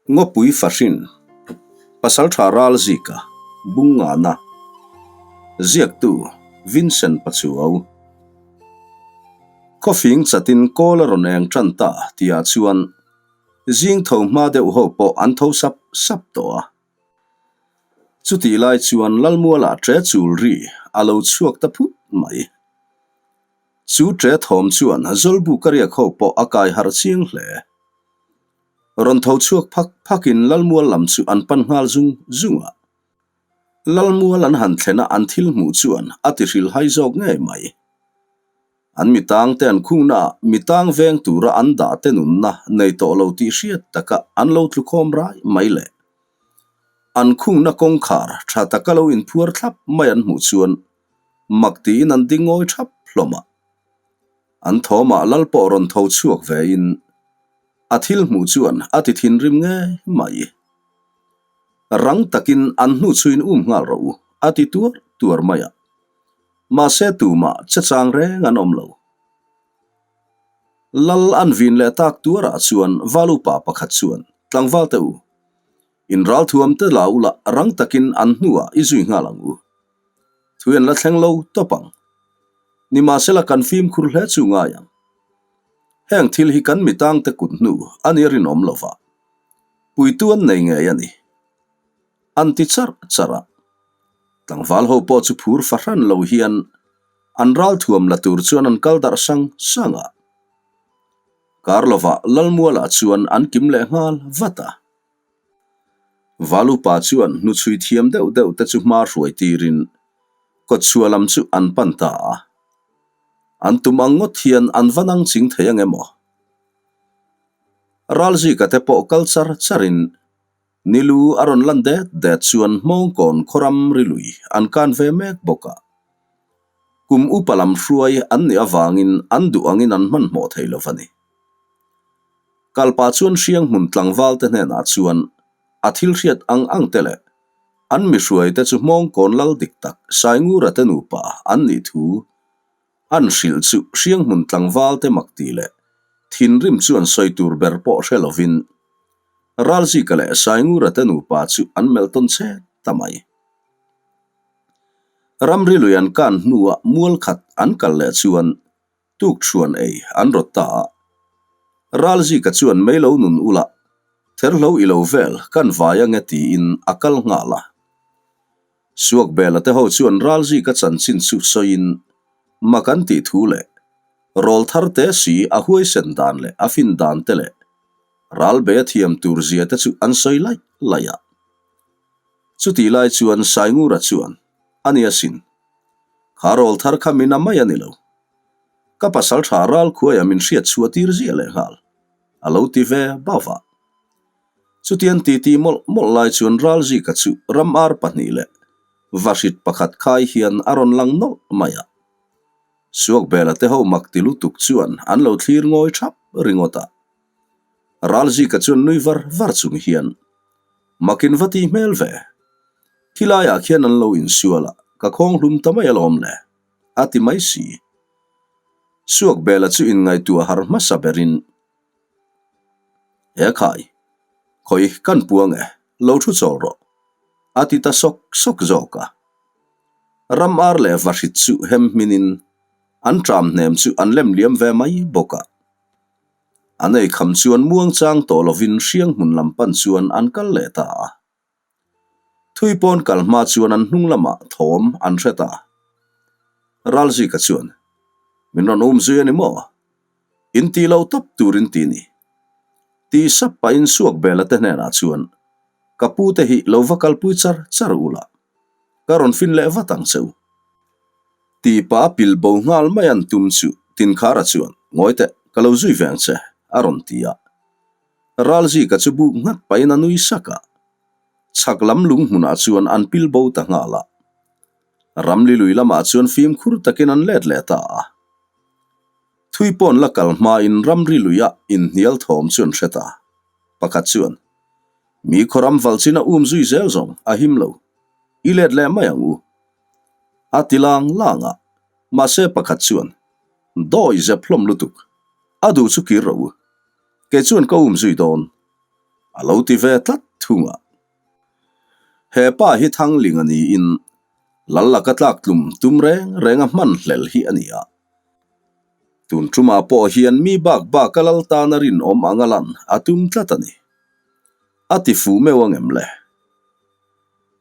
Ngawpui Fahrin, Pasaltha Ralzika, Bungngana, Ziaktu, Vincent Pachuau. Khawfing chatin kawl a rawn eng tan ta tihah chuan zing tho hma deuh ho pawh an tho sap sap tawh a. Chutih lai chuan Lalmualah ṭe chul ri a lo chhuak ta phut mai. Chu ṭe thawm chuan Zawlbuk a riak ho pawh a kai harh chiang hle. Rawn tho chhuak phak phakin Lalmual lam chu an pan nghal zung zung a. Lalmual an han thlen a an thil hmuh chuan a ti hrilhhai zawk ngei mai. An mitang te an khungna ah mitang veng tura an dah te nunna nei tawh lo tih hriat taka an lo tlukhawm rai mai le. An khungna kawngkhar tha taka lo inphuar thlap mai an hmuh chuan mak tiin an ding ngawi thap hlawm a. An thawmah lal pawh rawn tho chhuak vein a thil hmuh chuan a ti thinrim ngei mai. Rang takin an hnu chhuin um nghal rawh u, a ti tuar tuar mai a. Mahse tumah che chang reng an awm lo. Lal an vin leh tak tuarah chuan Valupa pakhat chuan, Tlangval te u, in ralthuam te la ula rang takin an hnuah i zui nghal ang u. Thu en la thleng lo tawp ang. Nimahsela kan fimkhur hle chu ngai ang. Heng thil hi kan mitangte kut hnu a nia rinawm lo va, puitu an nei ngei a ni. An ti charh charh a. Tlangval ho pawh chu phur fahran lo hian an ralthuam la tur chuan an kal darh sang sang a. Kar lovah Lalmualah chuan an kim leh nghal vat a. Valupa chuan hnuchhui thiam deuh deuh te chu hma hruai tirin kawtchhuah lam chu an pan ta a. An tum ang ngawt hian an va nang ching thei ang emaw? Ralzika te pawh kal char charin Nilu a rawn lan det det chuan Hmawngkawn khawram rilui an kan ve mek bawk a. Kum upa lam hruai an nih avangin an duh angin an hmanhmawh thei lo va ni. Kalpa chuan Hrianghmun tlangval te hnenah chuan a thil hriat ang ang te leh an mihruai te chu Hmawngkawn lal dik tak Saingura te nupa an nih thu an hrilh chu Hrianghmun tlangval te mak tih leh thinrim chu an sawi tur ber pawh hre lovin Ralzika leh Saingura te nupa chu an melh tawn chet ta mai. Ramri lui an kan hnuah mual khat an kal leh chuan Tukṭhuan ei an rawt ta a. Ralzika chuan mei lo nun ula, therhlo i lo vel kan vai ange tiin a kal nghal a. Suakbela te ho chuan Ralzika chanchin chu sawiin mak an tih thu leh rawl thar te si a huaisen dan leh a fin dan te leh ralbe a thiam tur zia te chu an sawi laih laih a. Chutih lai chuan Saingura chuan, A nia sin. Kha rawl thar kha min a mai a ni lo. Ka pasal tha ral khuaia min hriat chhuah tir ziah leh nghal, a lo ti ve bauh a. Chutiang titi mawlh mawlh lai chuan Ralzika chu ram ar pahnih leh vahrit pakhat khai hian a rawn lang nawlh mai a. Suakbela te ho mak ti lutuk chuan an lo thlir ngawi thap ringawt a. Ralzika chuan nui var var chung hian, Makin va ti hmel ve. Khilaiah khian an lo insual a, ka khawng hlum ta mai alawm le. A ti mai si. Suakbela chu inngaihtuah har hmasa berin, He khai, khawi kan puang e, lo thu chawl rawh, a ti ta sawk sawk zawk a. Ram ar leh vahrit chu hem hminin an ṭam hnem chu an lem liam ve mai bawk a. An eikham chuan muangchang tawh lovin hriang hmun lam pan chuan an kal leh ta a. Thui pawn kal hma chuan an hnung lamah thawm an hre ta. Ralzika chuan, Min rawn um zui a ni maw? In tih lo tawp turin ti ni. Ti sap pahin Suakbela te hnenah chuan, Ka pu te hi lo va kalpui char char ula, ka rawn fin leh vat ang che u. Ti pa pil bo nghal mai an tum chu Tinkhara chuan, Ngawi teh, ka lo zui ve ang che, a rawn ti a. Ralzika chu buk nghat pahin a nui sak a. Chhak lam lung hmunah chuan an pil bo ta nghal a. Ramli lui lamah chuan fimkhur takin an let leh ta a. Thui pawn la kal hmain ramri luia inhnial thawm chu an hre ta. Pakhat chuan, Mi khawram valchin a um zui zel zawng a him lo. I let leh mai ang u. A ti lang lang a. Mahse pakhat chuan, Dawi zep hlawm lutuk. A duh chu kir rawh u. Kei chuan ka um zui dawn. A lo ti ve tlat thung a. He pa hi Thanglinga niin Lal laka tlak tlum tum reng reng a hman hlel hi a ni a. Tun tumah pawh hian mi bak bak a lal tana rinawm ang a lan a tum tlat a ni. A ti fuh meuh ang em le?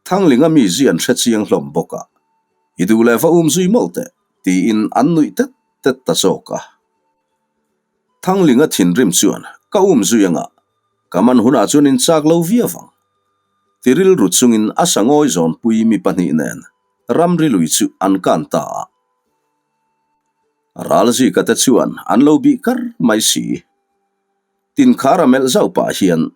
Thanglinga mi zi an hre chiang hlawm bawk a, I duh leh va um zui mawlh teh, tiin an nuih tet tet ta zawk a. Thanglinga thinrim chuan ka um zui anga, ka man hunah chuan in chak lo viau ang. Ti rilru chungin a sangawi zawnpui mi pahnih nen ramri lui chu an kan ta a. Ralzika te chuan an lo bih kar mai si. Tinkhar a melh zauh pah hian,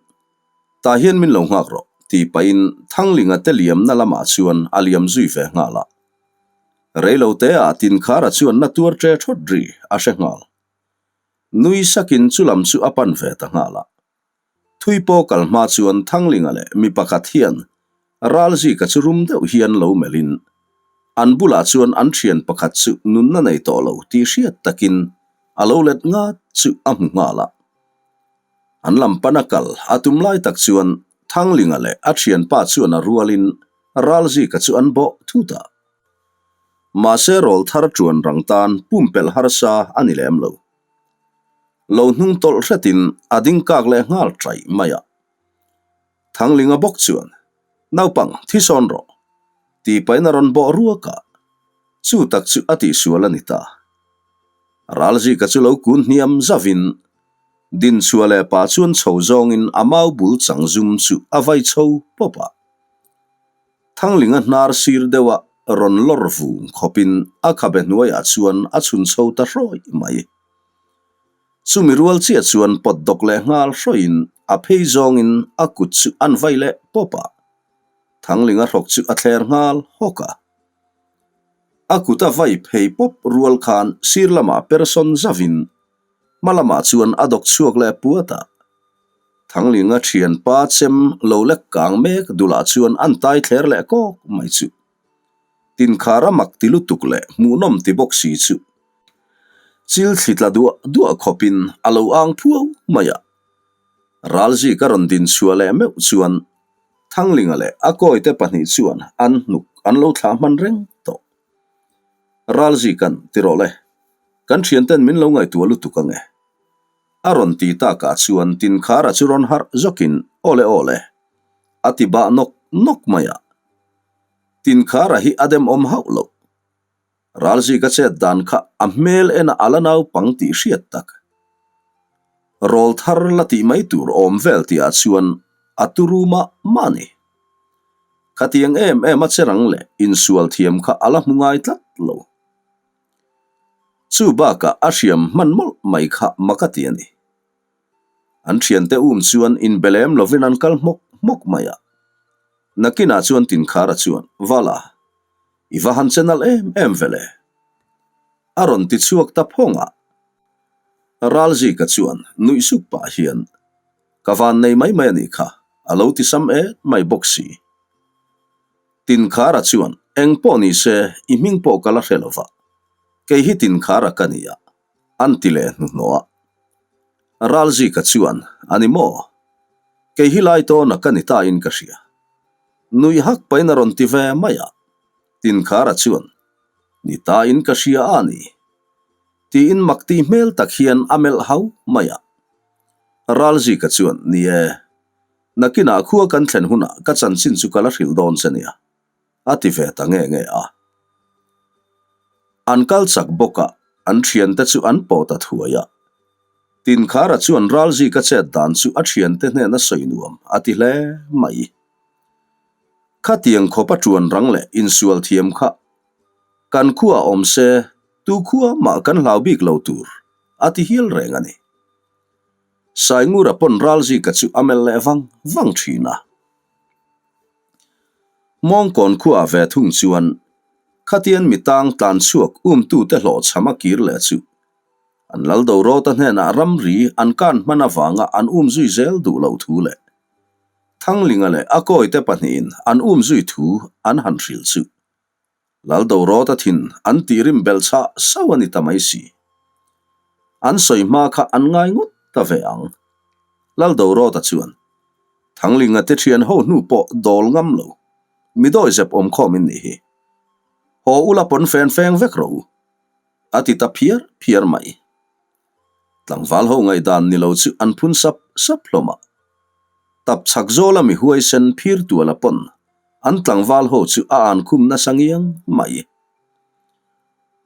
Tah hian min lo nghak rawh, tih pahin Thanglinga te liamna lamah chuan a liam zui ve nghal a. Reiloteah Tinkhara chuan na tuar ṭe ṭhawt ri a hre nghal. Nui sakin chu lam chu a pan ve ta nghal a. Thui pawh kal hma chuan Thanglinga leh mi pakhat hian Ralzika chu rum deuh hian lo melhin an bulah chuan an ṭhian pakhat chu nunna nei tawh lo tih hriat takin a lo let ngat chu a hmu nghal a. An lam pana kal a tum lai tak chuan Thanglinga leh a ṭhianpa chuan a rualin Ralzika chu an bawh thut a. Mahse rawlthar ṭuan rang tan pumpelh harsa a ni lem lo. Lo hnung tawlh hretin a ding kak leh nghal ṭaih mai a. Thanglinga bawk chuan, Naupang, thi sawn rawh! tih pahin a rawn bawh ruak a. Chu tak chu a tihsual a ni ta. Ralzika chu lo kun hniam zavin, Dinchhuah leh pah chuan chho zawngin a mau bul chang zum chu a vai chho pawp a. Thanglinga hnar sir deuha rawn lawr vung khawpin a khabe hnuaiah chuan a chhun chho ta hrawih mai. Chumi rual chiah chuan pawt dawk leh nghal hrawihin a phei zawngin a kut chu an vai leh pawp a. Thanglinga hrawk chu a thler nghal hawk a. A kut a vai phei pawp rual khan sir lamah persawn zavin hma lamah chuan a dawk chhuak leh puat a. Thanglinga thianpa chem lo lek kang mek dulah chuan an tai thler leh kawk mai chu. Tinkhar a mak ti lutuk leh hmuhnawm ti bawk si chu chil thli tla duah duah khawpin a lo ang phuau mai a. Ralzika rawn din chhuah leh meuh chuan Thanglinga leh a kawite pahnih chuan an hnuk an lo thlah hman reng tawh. Ralzika'n ti rawh le, kan thianten min lo ngaihtuah lutuk ange. A rawn ti takah chuan Tinkhara chu rawn harh zawkin Awle awle a ti bah nawk nawk mai a. Tinkhara hi a demawm hauh loh. Ralzika chet dan kha a hmel ena a la naupang tih hriat tak. Rawl thar la tih mai tur awm vel tihah chuan a turu mah mah a ni. Khatiang em em a cherang leh insual thiam kha a la hmu ngai tlat lo. Chu bakah a hriam hman mawlh mai kha mak a ti a ni. An thiante um chuan inbe lem lovin an kal hmawk hmawk mai a. Nakinah chuan Tinkhara chuan, Vala, i va han che nalh em em ve le. A rawn ti chhuak ta phawng a. Ralzika chuan nuih suk pah hian, Ka van nei mai mai a nih kha, a lo ti sam et mai bawk si. Tinkhara chuan, Eng pawh ni se, i hming pawh ka la hre lo va. Kei hi Tinkhara ka ni a, an ti leh hnuhnawh a. Ralzika chuan, A ni maw? Kei hi lai tawna ka ni ta in ka hria. Nuih hak pahin a rawn ti ve mai a. Tinkhara chuan, Ni ta in ka hria a ni. Tiin mak tih hmel tak hian a melh hau mai a. Ralzika chuan, Ni e. Nakinah khua kan thlen hunah ka chanchin chu ka la hrilh dawn che nia, a ti ve ta nge nge a. An kal chak bawk a, an thiante chu an pawh ta thuai a. Tinkhara chuan Ralzika chet dan chu a thiante hnena sawi nuam a ti hle mai. Khatiang khawpa ṭuan rang leh insual thiam kha kan khuaah awm se tu khua mah kan hlau bik lo tur a ti hial reng a ni. Saingura pawn Ralzika chu a melh leh vang vang thin a. Mawngkawn khuaah ve thung chuan khatian mi tang tlan chhuak umtute hlawhchham a kir leh chu an lal Dorawta hnenah ramri an kan hman avanga an umzui zel duh loh thu leh Thanglinga leh a kawite pahnihin an umzui thu an han hrilh chu. Lal Dorawta thin an tih rim belh chhah sauh a ni ta mai si. An sawi hma kha an ngai ngawt ta ve ang. Lal Dorawta chuan. Thanglinga te thian ho hnu pawh dawl ngam lo. Mi dawi zep awm khawm in nih hi. Haw ula pawn fen feng vek rawh u. A ti ta phiar phiar mai. Tlangval ho ngaihdan ni lo chu an phun sap sap hlawm a. Tap chhak zawla mi huaisen phir tuala pawn an tlangval ho chu a an khum nasa ngiang mai.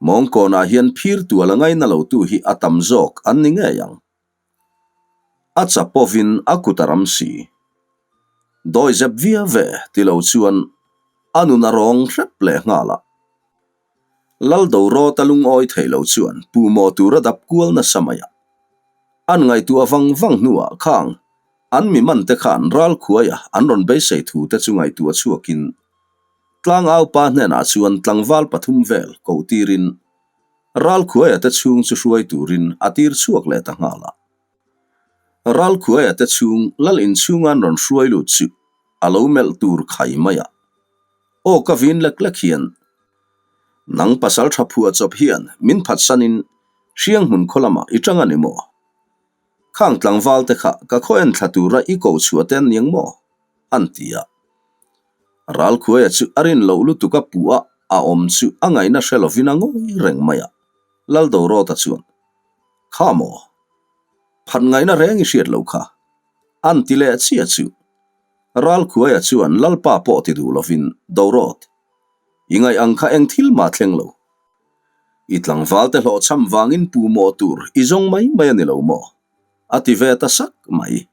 Mawngkawnah hian phir tuala ngaina lotu hi a tam zawk an ni ngei ang. A chapovin a kut a ram si. Dawi zep via ve ti lo chuan a nun a rawng hrep leh nghal a. Lal Dorawta lungawi thei lo chuan puhmawh tur a dap kual nasa mai a. An ngaihtuah vang vang hnuah khang an mi man te khan ral khuaia an rawn beisei thu te chu ngaihtuah chhuakin Tlangaupa hnenah chuan tlangval pathum vel koh tirin Ralkhuaia te chhung chu hruai turin a tir chhuak leh ta nghal a. Ralkhuaia te chhung lal inchhunga an rawn hruai lut chu a lo melh tur khai mai a. Aw ka vin lek lek hian, Nang pasal tha phuah chawp hian min phatsanin Hrianghmun khaw lamah i tang a ni maw? Khang tlangval te kha ka khaw en thla tura i ko chhuah te an niang maw? an ti a. Ralkhuaia chu a rin loh lutuk a puh a, a awm chu a ngaihna hre lovin a ngawi reng mai a. Laldorota chuan, Kha maw? Phat ngaihna reng i hriat loh kha. An ti leh chiah chu. Ralkhuaia chuan Lalpa pawh ti duh lovin, Dorot, i ngaih ang kha eng thil mah thleng lo. I tlangval te hlawhchham vangin puh mawh tur i zawng mai mai a ni lo maw? A ti ve ta sak mai.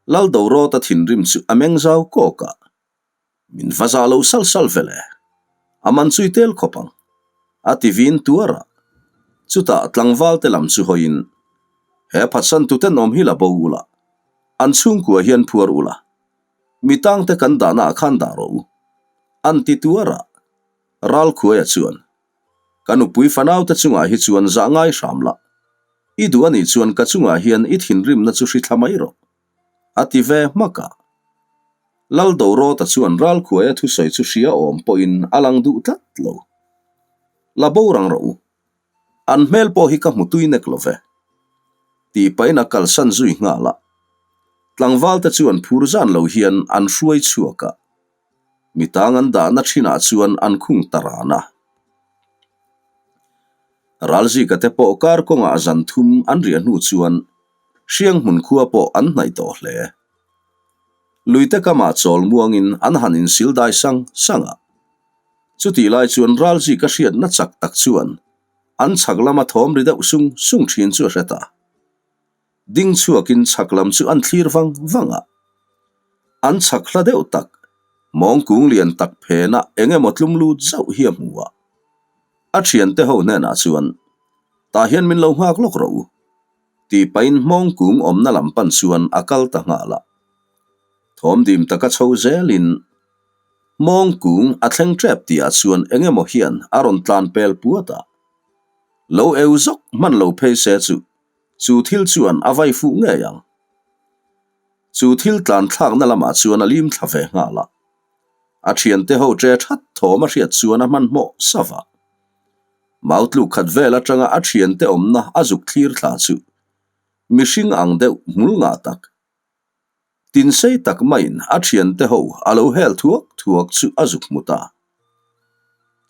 Lal Dorawta thinrim chu a meng zau kawk a, Min va zah lo sal sal ve le, a man chui tel khawp ang, a ti vin tuar a. Chutah tlangval te lam chu hawiin, He phatsan tuten awm hi la bo ula, an chhungkua hian phuar ula, mi tangte kan dahna ah khan dah rawh u, an ti tuar a. Ralkhuaia chuan, Ka nupui fanaute chungah hi chuan zah ngai hram la, i duh a nih chuan ka chungah hian i thinrimna chu hri thla mai rawh, a ti ve hmak a. Lal Dorawta chuan Ralkhuaia thusawi chu hria awm pawhin a lang duh tlat lo. La borang rawh u, an hmel pawh hi ka hmu tui nek lo ve, tih pahin a kalsan zui nghal a. Tlangvalte chuan phur zan lo hian an hruai chhuak a. Mi tang an dahna thinah chuan an khung ta ran a. Ralzika te pawh kar kawngah zan thum an riah hnu chuan Hrianghmun khua pawh an hnaih tawh hle. Luite kamah chawl muangin an han insil dai sang sang a. Chutih lai chuan Ralzika hriatna chak tak chuan an chhak lama thawm ri deuh sung sung thin chu a hre ta. Ding chhuakin chhak lam chu an thlir vang vang a. An chhak hla deuh tak, mawng kung lian tak phena eng emaw tlum lut zauh hi a hmu a. A thiante ho hnenah chuan, Tah hian min lo nghak lawk rawh u, tih pahin hmawng kung awmna lam pan chuan a kal ta nghal a. Thawm dim taka chho zelin hmawng kung a thleng tep tihah chuan eng emaw hian a rawn tlan pel puat a. Lo eu zawk hman lo phei se chu Chu thil chuan a vai fuh ngei ang. Chu thil tlan thlakna lamah chuan a lim thla ve nghal a. A thiante ho che that thawm a hriat chuan a hmanhmawh sa va. Mau tluk khat vel atanga a thiante awmna a zuk thlir thla chu mihring ang deuh hmul ngah tak. Tin sei tak maiin a thiante ho a lo hel thuak thuak chu a zuk hmu ta.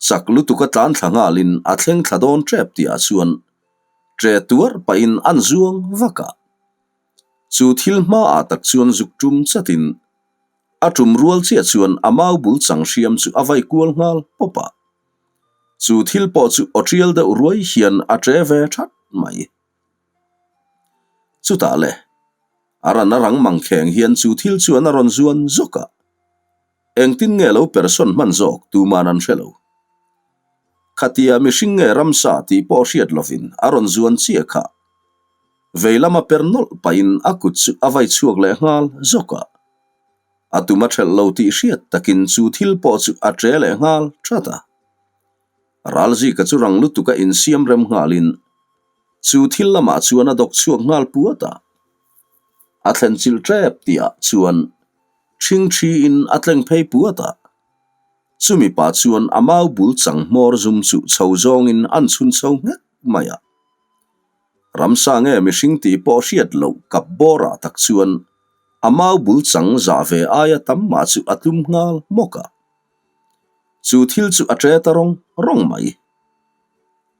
Chak lutuk a tlan thla nghalin a thleng thla dawn tep tihah chuan ṭe tuar pahin an zuang vak a. Chu thil hmaah tak chuan zuk tum chatin a tum rual chiah chuan a mau bul chang hriam chu a vai kual nghal pawp a. Chu thil pawh chu aw ṭial deuh ruai hian a ṭe ve that mai. Chutah le, a ran a rang mang kheng hian chu thil chuan a rawn zuan zawk a. Engtin nge lo persawn hman zawk tuman an hre lo. Khatia mihring nge ramsa tih pawh hriat lovin a rawn zuan chiah kha. Vei lama per nawlh pahin a kut chu a vai chhuak leh nghal zawk a. A tum a ṭhelh lo tih hriat takin chu thil pawh chu a ṭe leh nghal ṭhat a. Ralzika chu rang lutuk a insiam rem nghalin chu thil lamah chuan a dawk chhuak nghal puat a. A thlen chilh ṭep tihah chuan ṭhing ṭhiin a tleng phei puat a. Chumi pah chuan a mau bul chang hmawr zum chu chho zawngin an chhun chho nghek mai a. Ramsa nge mihring tih pawh hriat loh kap bawrah tak chuan. A mau bul chang zah ve aia tam mah chu a tlum nghal hmawk a. Chu thil chu a ṭe ta rawng rawng mai.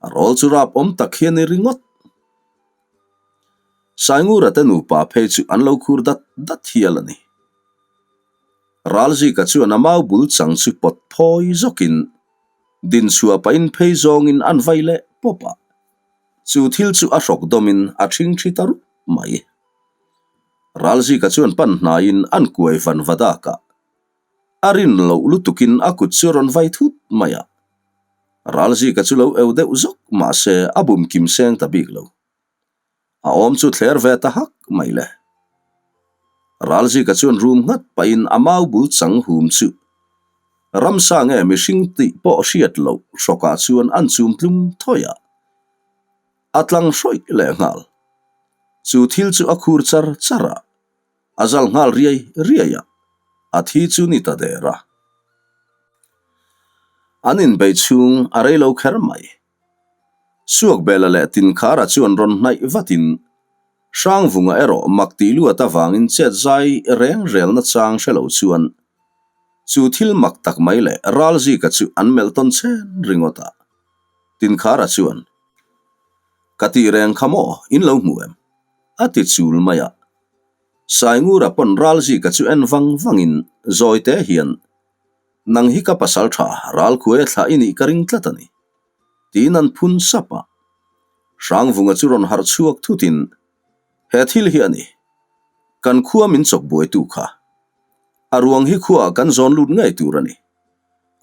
A rawl chu rap awm tak hi a ni ringawt. Saingura te nupa phei chu an lo khur dat dat hial a ni. Ralzika chuan a mau bul chang chu pawt phawi zawkin dinchhuah pahin phei zawngin an vai leh pawp a. Chu thil chu a hrawk dawmin a ṭhingṭhi ta rup mai. Ralzika chuan pan hnaiin an kuai van va dak a. A rin loh lutukin a kut chu a rawn vai thut mai a. Ralzika chu lo eu deuh zawk mahse a bum kim seng ta bik lo. A awm chu thler ve ta hak mai le. Ralzika chuan rum nghat pahin a mau bul chang hum chu ramsa nge mihring tih pawh hriat loh hrawkah chuan an chum tlum thawi a. A tlang hrawih leh nghal. Chu thil chu a khur char char a. A zal nghal riai riai a, a thi chu ni ta der a. An inbei chhung a rei lo kher mai. Suakbela leh Tinkhara chuan rawn hnaih vatin Hrangvunga erawh mak tih luat avangin chet zai reng relna chang hre lo chuan chu thil mak tak mai leh Ralzika chu an melh tawn chen ringawt a. Tinkhara chuan, Ka tih reng kha maw in lo hmu em? A ti chul mai a. Saingura pawn Ralzika chu en vang vangin zawite hian, Nang hi ka pasal tha, Ralkhuaia thlah i nih ka ring tlat a ni. Tiin an phun sap a. Hrangvunga chu rawn harh chhuak thutin, He thil hi a ni. Kan khua min chawk buaitu kha. A ruang hi khuaah kan zawn lut ngei tur a ni.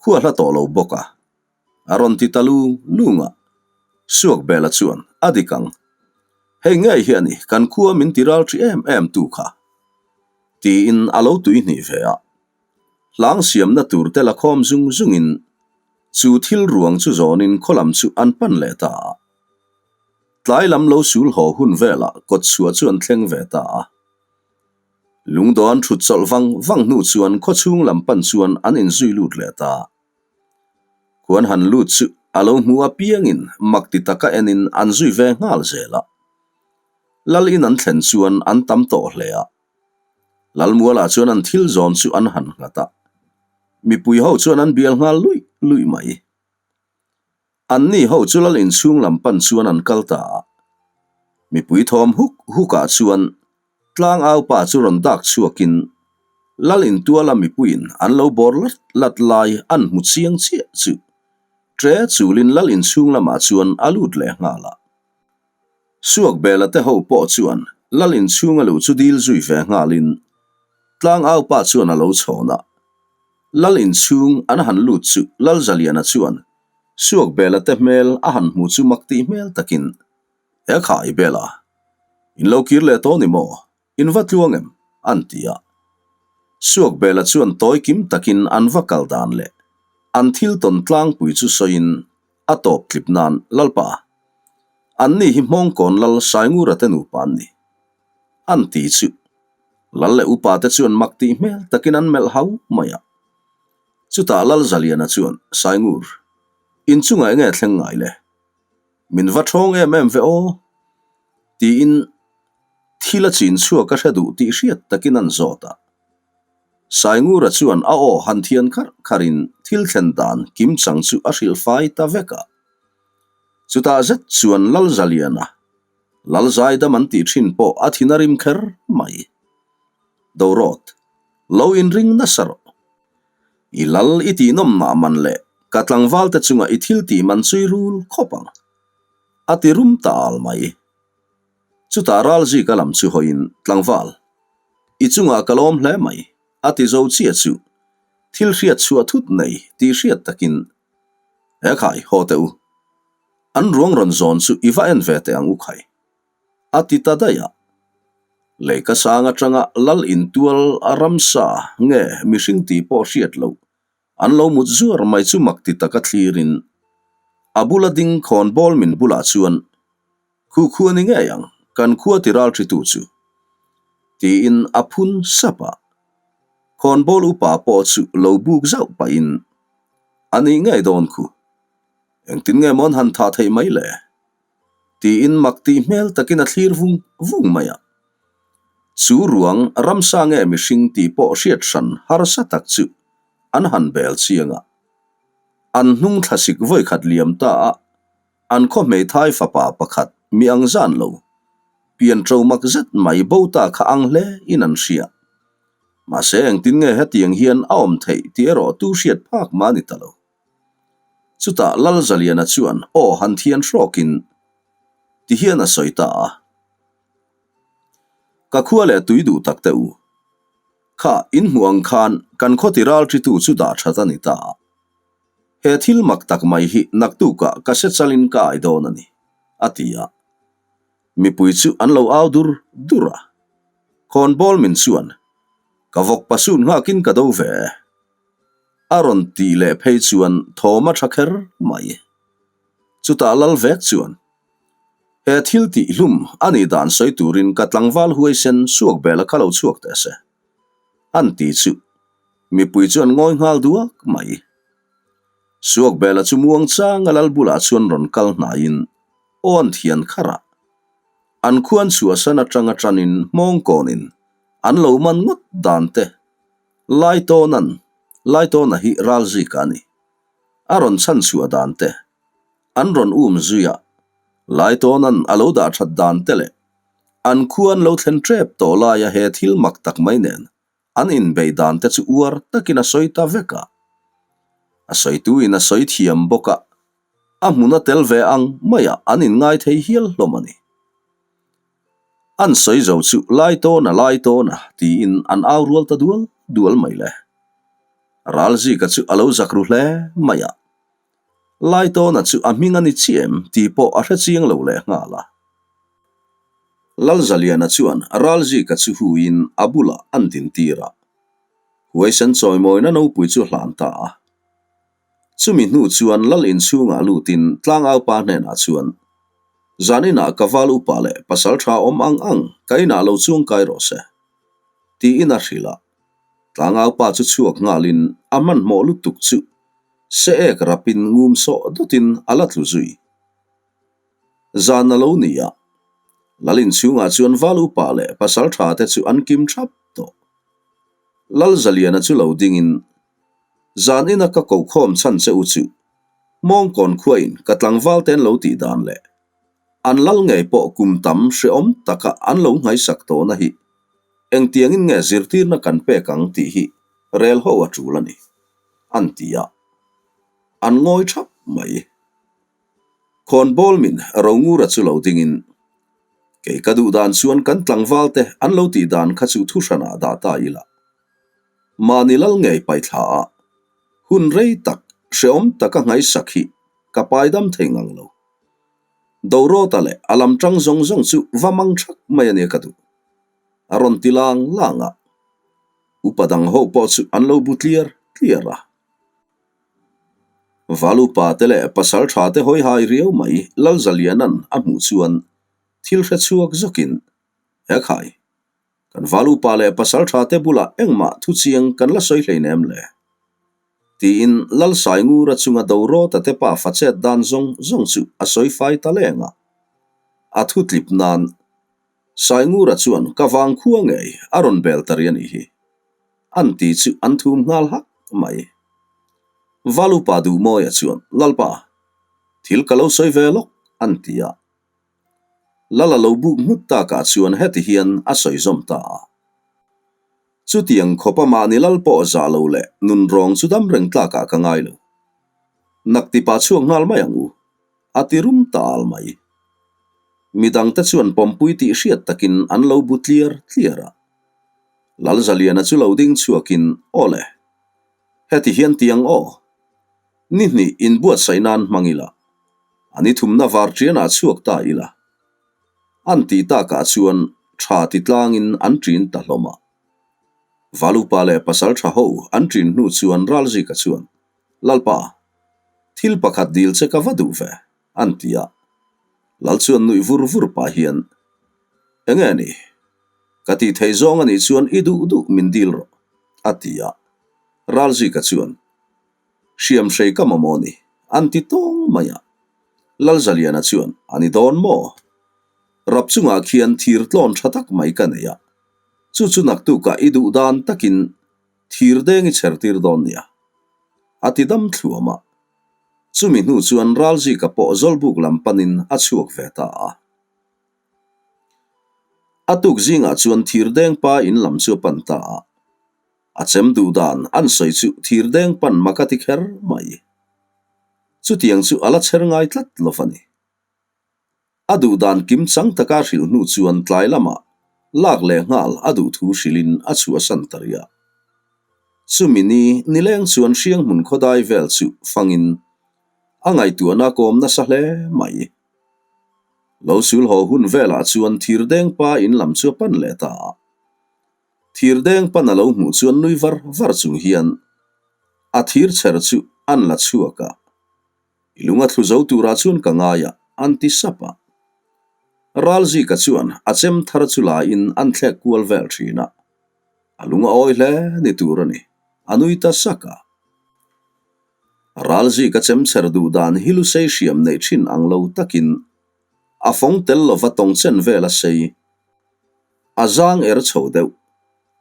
Khua hla tawh lo bawk a. A rawn ti ta lung lung a. Suakbela chuan, A dik ang. Hei ngei hi a ni, kan khua min ti ral ṭhi em em tu kha. Tiin a lo tuihnih ve a. Hlang siamna tur te la khawm zung zungin chu thil ruang chu zawnin khaw lam chu an pan leh ta a. Tlai lam lo sul haw hun velah kawt chhuah chu an thleng ve ta a. Lungdawn thut chawlh vang vang hnu chuan khaw chhung lam pan chuan an inzui lut leh ta a. Khuan han lut chu a lo hmu apiangin mak ti taka enin an zui ve nghal zel a. Lal in an thlen chuan an tam tawh hle a. Lalmualah chuan an thil zawn chu an han nghat a. Mipui ho chuan an bial nghal luih luih mai. Anni ho chu lal inchhung lam pan chuan an kal ta a. Mipui thawm huk hukah chuan Tlang au pa chu rawn dak chhuakin lal intuala mipuiin an lo bawr lat lat lai an hmu chiang chiah chu ṭe chulin lal inchhung lamah chuan a lut leh nghal a. Suakbela te ho pawh chuan lal inchhung a luh chu dil zui ve nghalin tlang au pa chuan a lo chhawn a. Lal inchhung an han lut chu Lal Zaliana chuan Suakbela te hmel a han hmu chu mak tih hmel takin He khai Bela, in lo kir leh tawh ni maw? In va tluang em? an ti a. Suakbela chuan tawi kim takin an va kal dan leh an thil tawn tlangpui chu sawiin a tawp tlip nan Lalpa, anni hi Hmawngkawn Lal Saingura te nupa an ni. An ti chu Lal leh upa te chuan mak tih hmel takin an melh hau mai a. Chutah Lal Zaliana chuan, Saingur, inchungah enge thleng ngai le? Min va ṭhawng em em ve aw? Tiin thil a chin chhuak a hre duh tih hriat takin an zawt a. Saingura chuan a aw han thian kharh kharhin thil thlen dan kim chang chu a hrilh fai ta vek a. Chutah zet chuan Lalzaliana, Lalzaidam an tih ṭhin pawh a thin a rim kher mai. Dorawt, lo inring nasa rawh. I lal i tih nawm nah man leh ka tlangval te chunga i thil tih man chu i rul khawp ang. A ti rum ta al mai. Chutah Ralzika lam chu hawiin, Tlangval, i chungah ka lawm hle mai, a ti zo chiah chu. Thil hriat chhuah thut nei tih hriat takin, He khai, haw teh u. An ruang rawn zawn chu i va en ve teh ang u khai. A ti ta daih a. Leika sang atanga lal intual a ramsa nge mihring tih pawh hriat loh an lo mut zuar mai chu mak ti taka thlirin a bula ding khawn bawl min bulah chuan Khu khu a ni ngei ang, kan khua ti ral ṭhitu chu. Tiin a phun sap a. Khawn bawl upa pawh chu lo buk zauh pahin A nih ngei dawn khu. Engtin nge maw an han thah theih mai le? Tiin mak tih hmel takin a thlir vung vung mai a. Chu ruang ramsa nge mihring tih pawh hriat hran harsa tak chu an han bel chiang a. An hnung thlasik vawikhat liam ta a, an khaw hmeithai fapa pakhat mi ang zan lo, pian ṭo mak zet mai bo ta kha ang hle in an hria. Mahse engtin nge hetiang hian a awm theih tih erawh tu hriat phak mah a ni ta lo. Chutah Lalzaliana chuan aw han thian hrawkin ti hian a sawi ta a. Ka khua leh tui duh tak teh u. Kha in hmuh ang khan kan khaw ti ral ṭitu chu dah ṭhat a ni ta a. He thil mak tak mai hi naktukah ka se chalin ka ai dawn a ni, a ti a. Mipui chu an lo au dur dur a. Khawnbawl min chuan, Ka vawk pasun nghakin ka do ve e. A rawn tih leh phei chuan thawm a ṭha kher mai. Chutah lal vek chuan, He thil tih hlum a nih dan sawi turin ka tlangval huaisen suak bel a kha lo chhuak teh se. An ti chu mipui chu an ngawi nghal duak mai. Suak bela chu muang changa lal bulah chuan rawn kal hnaiin aw an thian kharh a. An khuan chhuahsan atanga tanin hmawngkawnin an lo man ngawt dan te Laitawnan, Laitawna hi ralzika a ni, a rawn chhan chhuah dan te, an rawn um zui a, Laitawnan a lo dah that dan te leh an khua an lo thlen tep tawh laia he thil mak tak mai nen an inbeih dan te chu uar takin a sawi ta vek a. A sawituin a sawi thiam bawk a, a hmun a tel ve ang maiah an inngai thei hial hlawm a ni. An sawi zo chu Laitawna Laitawna tiin an au rual ta dual dual mai le. Ralzika chu a lo zak ru hle mai a. Laitawna chu a hming a ni chiah em tih pawh a hre chiang lo leh nghal a. Lalzaliana chuan Ralzika chu huiin a bulah an din tir a. Huaisen chawimawina nopui chu a hlan ta a. Chumi hnu chuan Lal inchhungah lutin tlangaupa hnenah chuan, Zan inah ka val upa leh pasal tha awm ang ang ka inah lo chuang kai rawh se, tiin a hrilh a. Tlangaupa chu chhuak nghalin a hmanhmawh lutuk chu se ek rapin ngum sawh dawtin a la tlu zui. Zan a lo ni a, Lal inchhungah chuan val upa leh pasal tha te chu an kim thap tawh. Lal Zaliana chu lo dingin, Zan ina ka kokhawm chhan che u chu Mawngkawn khuain ka tlangval te an lo tih dan leh an lal ngei pawh kum tam hrehawm taka an lo nghaisak tawhna hi engtiangin nge zirtirna kan pek ang tih hi rel ho a tul a ni, an ti a. An ngawi thap mai. Khawnbawl min Rongura chu lo dingin, Kei ka duh dan chuan kan tlangval te an lo tih dan kha chu thuhranah dah ta ila. Mahni lal ngei paithla a, hun rei tak hrehawm taka ngaihsak hi ka paidam thei ngang lo. Dorawta leh a lam tang zawng zawng chu va mang thak mai a nia ka duh. A rawn ti lang lang a, upa dang ho pawh chu an lo bu tliar tliar a. Valupa te leh pasal tha te hawi hai riau mai Lalzaliana'n a hmuh chuan thil hre chhuak zawkin, He khai, Kan valupa leh pasal tha te bulah engmah thu chiang kan la sawi hleinem le? Tiin Lal Saingura chunga Dorawta te pa fa chet dan zawng zawng chu a sawi fai ta leng a. A thu tlip nan Saingura chuan ka vang khua ngei a rawn bel ta ri a nih hi. An ti chu an thum nghal hak mai. Valupa Duhmawia chuan Lalpa, thil ka lo sawi ve lawk an ti a. Lala lo buk nghut takah chuan heti hian a sawi zawm ta a. Chutiang khawpa mahni lal pawh zah lo leh nun rawng chu dam reng tlakah ka ngai lo. Nak tipa chhuak nghal mai ang u, a ti rum ta al mai. Midangte chuan pawmpui tih hriat takin an lo bu tliar tliar a. Lalzaliana chu lo ding chhuakin, Aw le, heti hian ti ang aw. Ni hnih inbuatsaih nan hmang ila, a ni thumna var ṭianah chhuak ta ila. An tih takah chuan ṭha ti tlangin an ṭin ta hlawm a. Valupa leh pasal ṭha ho an ṭin hnu chuan Ralzika chuan, Lalpa, thil pakhat dil che ka va duh ve, an ti a. Lal chuan nuih vur vur pah hian, Enge ni? Ka tih theih zawng a nih chuan i duh duh min dil rawh, a ti a. Ralzika chuan, Hriam hrei ka mamawh ni, an ti tawng mai a. Lalzaliana chuan, A ni dawn maw? Rap chungah khian thir tlawn tha tak mai ka nei a. Chu chu naktukah i duh dan takin thir deng i chher tir dawn nia. A ti dam thluam a. Chumi hnu chuan Ralzika pawh Zawlbuk lam panin a chhuak ve ta a. A tuk zingah chuan thir deng pa in lam chu a pan ta a. A chem duh dan an sawi chu thir deng pan mak a ti kher mai. Chutiang chu a la chher ngai tlat lo va ni. A duh dan kim chang taka hrilh hnu chuan tlai lamah lak leh nghal a duh thu hrilhin a chhuahsan ta rih a. Chumi ni nileng chuan Hrianghmun khawdai vel chu fangin a ngaihtuahna kawm nasa hle mai. Lo sul haw hun velah chuan thirdeng pa in lam chu a pan leh ta a. Thirdeng pan a lo hmuh chuan nui var var chung hian a thir chher chu an la chhuak a. I lung a thlu zo turah chuan ka ngai a, an ti sap a. Ralzika chuan a chem thar chu laiin an thlek kual vel thin a. A lung a awi hle ni tur a ni, a nui ta sak a. Ralzika chem chher duh dan hi lusei hriam neih thin ang lo takin a fawng tel lova tawng chen vel a sei. A zang er chho deuh,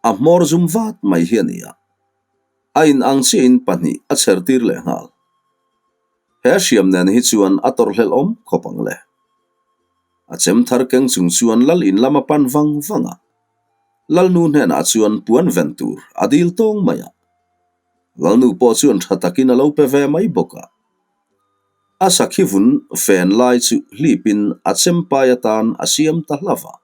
a hmawr zum vat mai hi a ni a. A in ang chiahin pahnih a chher tir leh nghal. He hriam nen hi chuan a tawrhhlelh awm khawp ang le. A chem thar keng chung chuan lal in lam a pan vang vang a. Lalnu hnenah chuan puan ven tur a dil tawng mai a. Lalnu pawh chuan tha takin a lo pe ve mai bawk a. A sakhi vun fen lai chu hlipin a chem pai atan a siam ta hlauh a.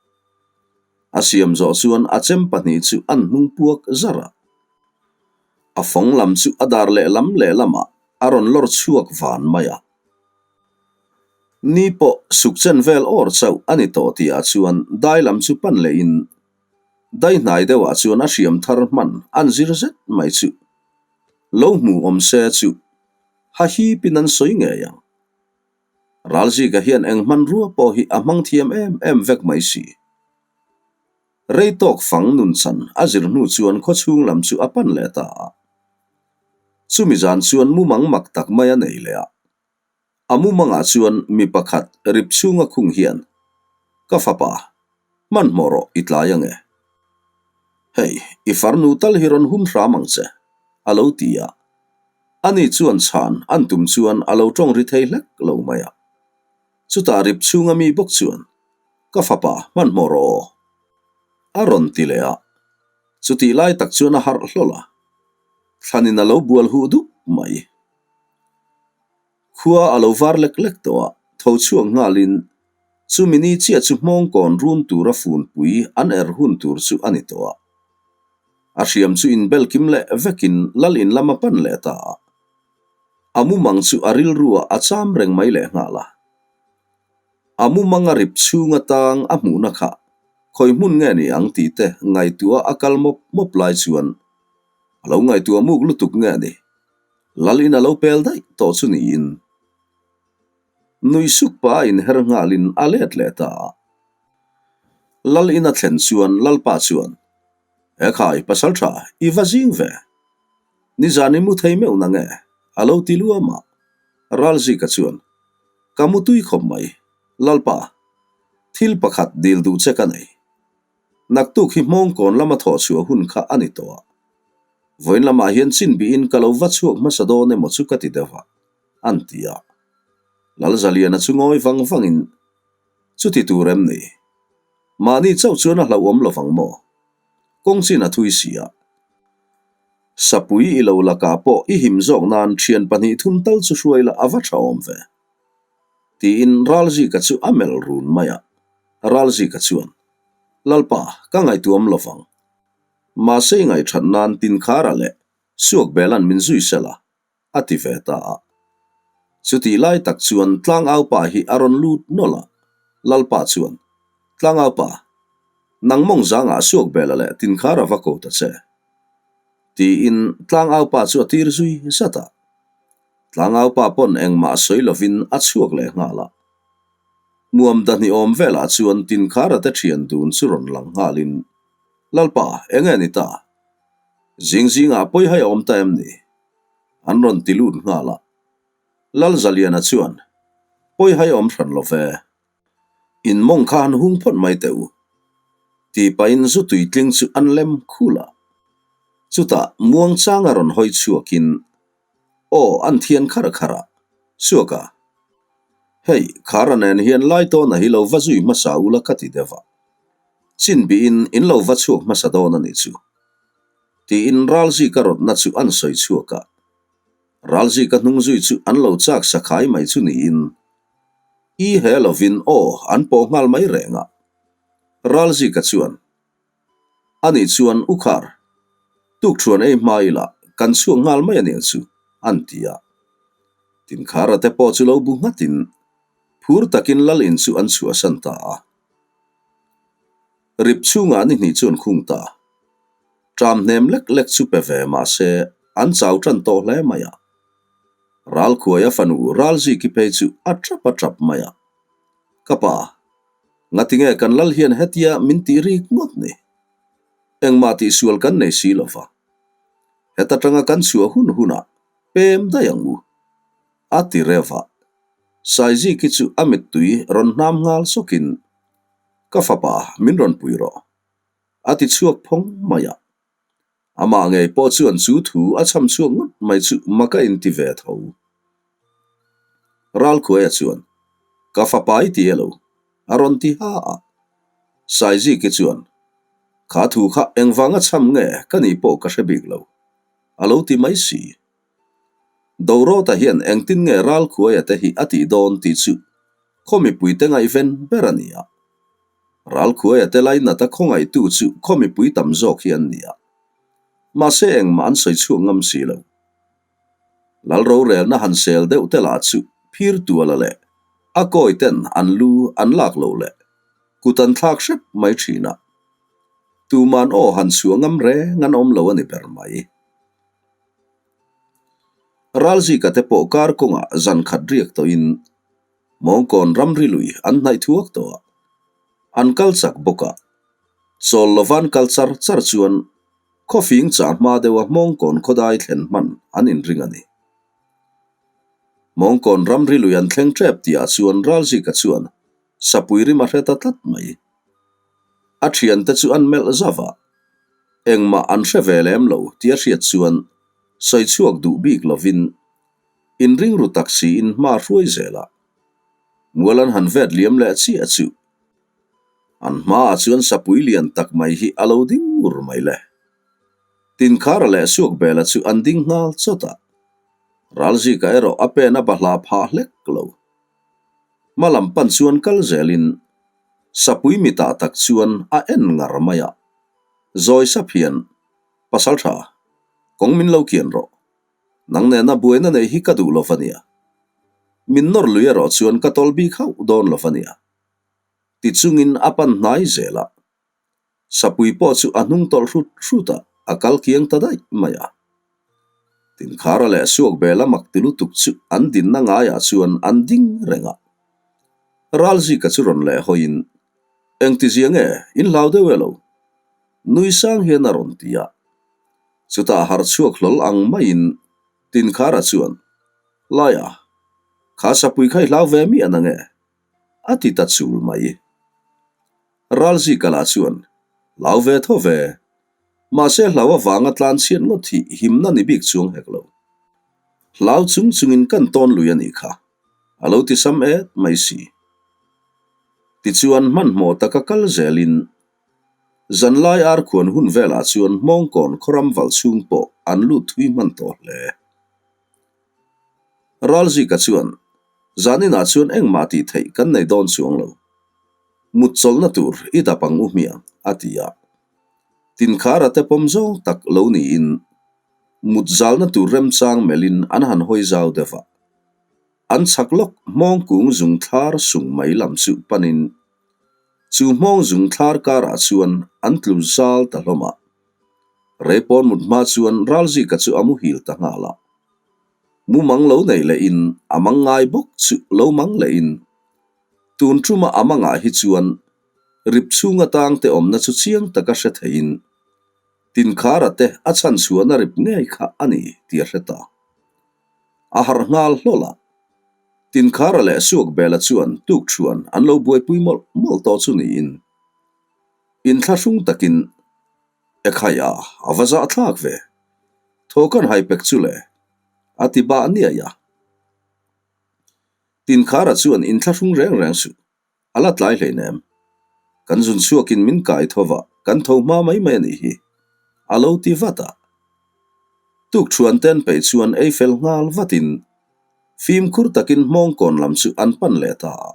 A siam zawh chuan a chem pahnih chu an hnung puak zar a. A fawng lam chu a dar lehlam lehlamah a rawn lawr chhuak van mai a. Ni pawh suk chen vel awr chauh a ni tawh tihah chuan dai lam chu pan lehin dai hnai deuhah chuan a hriam thar hman an zir zet mai chu lo hmu awm se chu ha hipin an sawi ngei ang. Ralzika hian eng hmanrua pawh hi a hmang thiam em em vek mai si. Rei tawk fang nun chan a zir hnu chuan khawchhung lam chu a pan leh ta a. Chumi zan chuan mumang mak tak mai a nei leh a. A mumangah chuan mi pakhat rip chhunga khung hian, Ka fapa, hmanhmawh rawh i tlai ange. Hei, i farnu tal hi rawn hum hram ang che, a lo ti a. Ani chuan chhan an tum chuan a lo tawng ri thei hlek lo mai a. Chutah rip chhunga mi bawk chuan, Ka fapa, hmanhmawh rawh aw. A rawn ti leh a. Chutih lai tak chuan a harh hlawl a. Thlanin a lo bual huh dup mai. Khua a lo var lek lek tawh a, tho chhuak nghalin chumi ni chiah chu hmawngkawn run tura funpui an er hun tur chu a ni tawh a. A hriam chu inbel kim leh vekin lal in lam a pan leh ta a. A mumang chu a rilruah a cham reng mai leh nghal a. A mumang a rip chhung atang a hmuhna kha khawi hmun nge ni ang tih te ngaihtuah a kal mawp mawp lai chuan a lo ngaihtuah muk lutuk nge ni. Lal in a lo pel daih tawh chu niin nui suk pa a inher nghalin a let leh ta a. Lal in a thlen chuan Lalpa chuan, Ekhai, pasal tha, i va zing ve. Nizan i mu thei meuh na nge? A lo ti luam a. Ralzika chuan, Ka mu tui khawp mai, Lalpa, thil pakhat dil duh che ka nei. Naktuk hi hmawngkawn lama thawh chhuah hun kha a ni tawh a. Vawiin lamah hian chin bihin ka lo va chhuak hmasa dawn emaw chu ka ti deuh a, an ti a. Lalzaliana chu ngawi vang vangin, Chuti tur em ni? Mahni chauh chuan a hlauhawm lovang maw? Kawng chin a thui si a. Sapui i lo lakah pawh i him zawk nan thian pahnih thum tal chu hruai la a va tha awm ve. Tiin Ralzika chu a melh run mai a. Ralzika chuan, Lalpa, ka ngaihtuam lovang. Mahse i ngaihthat nan Tinkhara leh Suakbelan min zui sela, a ti ve ta a. Chutih lai tak chuan Tlangaupa hi a rawn lut nawlh a, Lalpa chuan, Tlangaupa, nang mawng zangah Suakbela leh Tinkhara va ko ta che. Tiin Tlangaupa chu a tir zui zat a. Tlangaupa pawn engmah sawi lovin a chhuak leh nghal a. Muam dahnih awm velah chuan Tinkhara te thian dun chu rawn lang nghalin, Lalpa, enge ni ta? Zing zingah pawihai a awm ta em ni? An rawn ti lut nghal a. Lalzaliana chuan, Pawihai awm hran lo ve. In mawng kha han hung phawt mai teh u. Tih pahin zu tuitling chu an lem khul a. Chutah muangchanga rawn hawi chhuakin, Aw, an thian khar khar a, Suak a. Hei, Khara nen hian Laitawna hi lo va zui hmasa ula ka ti deuh a. Chin bihin in lo va chhuak hmasa dawn a nih chu. Tiin Ralzika rawtna chu an sawi chhuak a. Ralzika hnung zui chu an lo chak sakhai mai chu niin i he lovin aw an pawh nghal mai reng a. Ralzika chuan, Ani chuan U Khar, tukṭhuan ei hma ila kan chhuak nghal mai aniang chu, an ti a. Tinkhara te pawh chu lo bu nghatin phur takin lal in chu an chhuahsan ta a. Rip chhungah ni hnih chu an khung ta. Ṭam hnem lek lek chu pe ve mah se an chau ṭan tawh hle mai a. Ralkhuaia fanu Ralziki phei chu a ṭap a ṭap mai a. Ka pa, ngatinge kan lal hian hetia min tih rik ngawt ni? Engmah tihsual kan nei si lo va. Heta tanga kan chhuah hun hunah pem daih ang u. A ti reuh a. Saiziki chu a mittui rawn hnam nghal sawkin, Ka fapa, min rawn pui rawh. A ti chhuak phawng mai a. Amah ngei pawh chuan chu thu a chham chhuak ngawt mai chu mak a inti ve tho. Ralkhuaia chuan, Ka fapa i ti elo? a rawn ti ha a. Saiziki chuan, Kha thu kha engvanga chham nge ka nih pawh ka hre bik lo, a lo ti mai si. Dorawta hian engtin nge Ralkhuaia te hi a tih dawn tih chu khaw mipuite ngaihven ber a ni a. Ralkhuaia te lainata khawngaihtu chu khaw mipui tam zawk hi an ni a. Mahse engmah an sawi chhuak ngam si lo. Lal rorelna han sel deuh te lah chu phir tuala leh a kawi ten an lu an lak lo leh kut an thlak hrep mai thin a. Tuman aw han chhuah ngam reng an awm lo a ni ber mai. Ralzika te pawh kar kawngah zan khat riak tawhin Mawngkawn ramri lui an hnaih thuak tawh a, an kal chak bawk a. Chawl lovan kal char char chuan khawfing chah hma deuha Hmawngkawn khawdai thlen hman an inring a ni. Mawngkawn ramri lui an thleng tep tihah chuan Ralzika chuan sapui rim a hre ta tlat mai. A thiante chu an melh zauh a, engmah an hre ve lem lo tih a hriat chuan sawi chhuak duh bik lovin Inring ru tak siin hma hruai zel a, mual an han vet liam leh chiah chu an hmaah chuan sapui lian tak mai hi a lo ding ngur mai le. Tinkhara leh Suakbela chu an ding nghal chawt a, Ralzika erawh a pen a bahlah phah hlek lo. Hma lam pan chuan kal zelin sapui mitah tak chuan a en ngar mai a, zawi sap hian, Pasaltha, kawng min lo kian rawh. Nang nena buaina neih hi ka duh lo va nia. Min nawr lui erawh chuan ka tawl bik hauh dawn lo va nia. Ti chungin a pan hnai zel a. Sapui pawh chu a hnung tawlh hrut hrut a, a kal kiang ta daih mai a. Tinkhara leh Suakbela mak ti lutuk chu an dinna ngaiah chuan an ding reng a. Ralzika chu rawn leh hawiin, Engtizia nge, in hlau deuh e lo? Nui sang hian a rawn ti a. Chutah harh chhuak hlawl ang maiin Tinkhara chuan, Laia, kha sapui kha i hlau ve miah na nge? a ti ta chul mai. Ralzika lah chuan, Hlau ve tho ve. Mahse hlau avanga tlan chhiat ngawt hi himna ni bik chuang hek lo. Hlau chung chungin kan tawn lui a nih kha, a lo ti sam et mai si. Tichuan hmanhmawh taka kal zelin Zanlai arkhuan hun velah chuan Hmawngkawn khawram valh chhung pawh an lut thui hman tawh hle. Ralzika chuan, Zaninah chuan engmah tih theih kan nei dawn chuang lo. Mut chawlhna tur i dap ang u hmiang, a ti a. Tinkhara te pawm zawng tak lo niin mut zalna tur remchang melhin an han hawi zau deuh a. An chhak lawk hmawngkung zung thlar sung mai lam chu panin chu hmawng zung thlar karah chuan an tlu zal ta hlawm a. Reipawn mut hma chuan Ralzika chu a muhil ta nghal a. Mumang lo nei lehin a mang ngai bawk chu lo mang lehin tun tuma a mangah hi chuan rip chhung atang te awmna chu chiang taka hre theiin Tinkhara te a chhanchhuahna rip ngei kha a ni tih a hre ta. A harh nghal hlawl a. Tinkhara leh Suakbela chuan tuk thuan an lo buaipui mawlh mawlh tawh chu niin. Inthlahrung takin Ekhai a, a va zahthlak ve. Thaw kan hai pek chu le, a ti bah niai a. Tinkhara chuan inthlahrung reng reng suh. A la tlai hleinem. Kan zun chhuakin min kai tho va, kan tho hma mai mai a nih hi. A lo ti vat a. Tuk thuan ten peih chuan ei fel nghal vatin fimkhur takin hmawngkawn lam chu an pan leh ta a.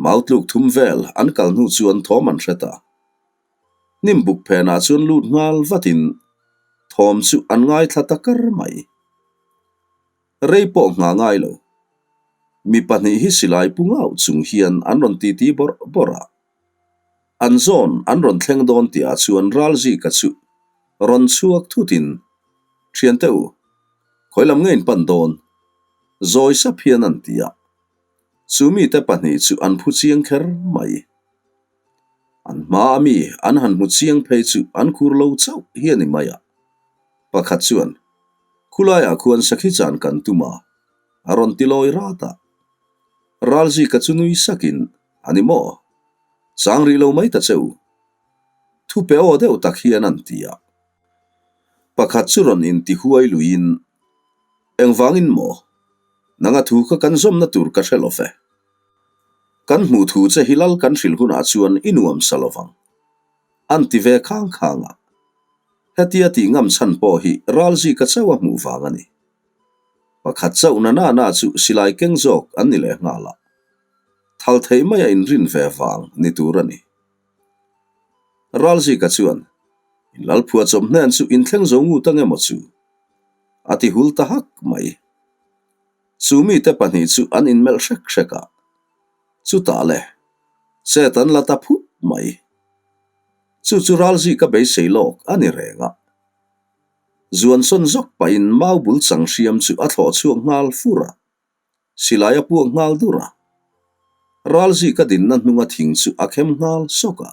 Mau tluk thum vel an kal hnu chuan thawm an hre ta. Hnim buk phenah chuan lut nghal vatin thawm chu an ngaithla ta kar mai. Rei pawh nghah ngai lo. Mi pahnih hi silai pu ngauh chung hian an rawn titi bawrh bawrh a. An zawn an rawn thleng dawn tihah chuan Ralzika chu rawn chhuak thutin, Thiante u, khawi lam nge in pan dawn? Zawi sap hian an ti a. Chu mite pahnih chu an phu chiang kher mai. An hma a mi an han hmu chiang phei chu an khur lo chauh hi a ni mai a. Pakhat chuan, Khulaiah khuan sakhi chan kan tum a, a rawn ti lawi rat a. Ralzika chu nui sakin, A ni maw? Chang rih lo mai ta che u. Thu pe aw deuh tak hian an ti a. Pakhat chu rawn inti huai luiin, Engvangin maw? Nanga thu kha kan zawmna tur ka hre lo ve. Kan hmuh thu che hi lal kan hrilh hunah chuan i nuam sa lo vang. An ti ve khang khang a. Hetia tih ngam chhan pawh hi Ralzika chauh a hmuh vang a ni. Pakhat chauh na na na chu silai keng zawk an ni leh nghal a. Thal theih maia inrin ve vang ni tur a ni. Ralzika chuan, In lalphua chawp hnen chu inthleng zo ngut ang emaw chu? A ti hul ta hak mai. Chu mite pahnih chu an inmelh hrek hrek a. Chutah le, chet an la ta phut mai. Chu chu Ralzika beisei lawk a ni reng a. Zuan sawn zawk pahin mau bul chang hriam chu a thlawh chhuak nghal fur a. Silai a puak nghal dur a. Ralzika dinna hnunga thing chu a khem nghal sawk a.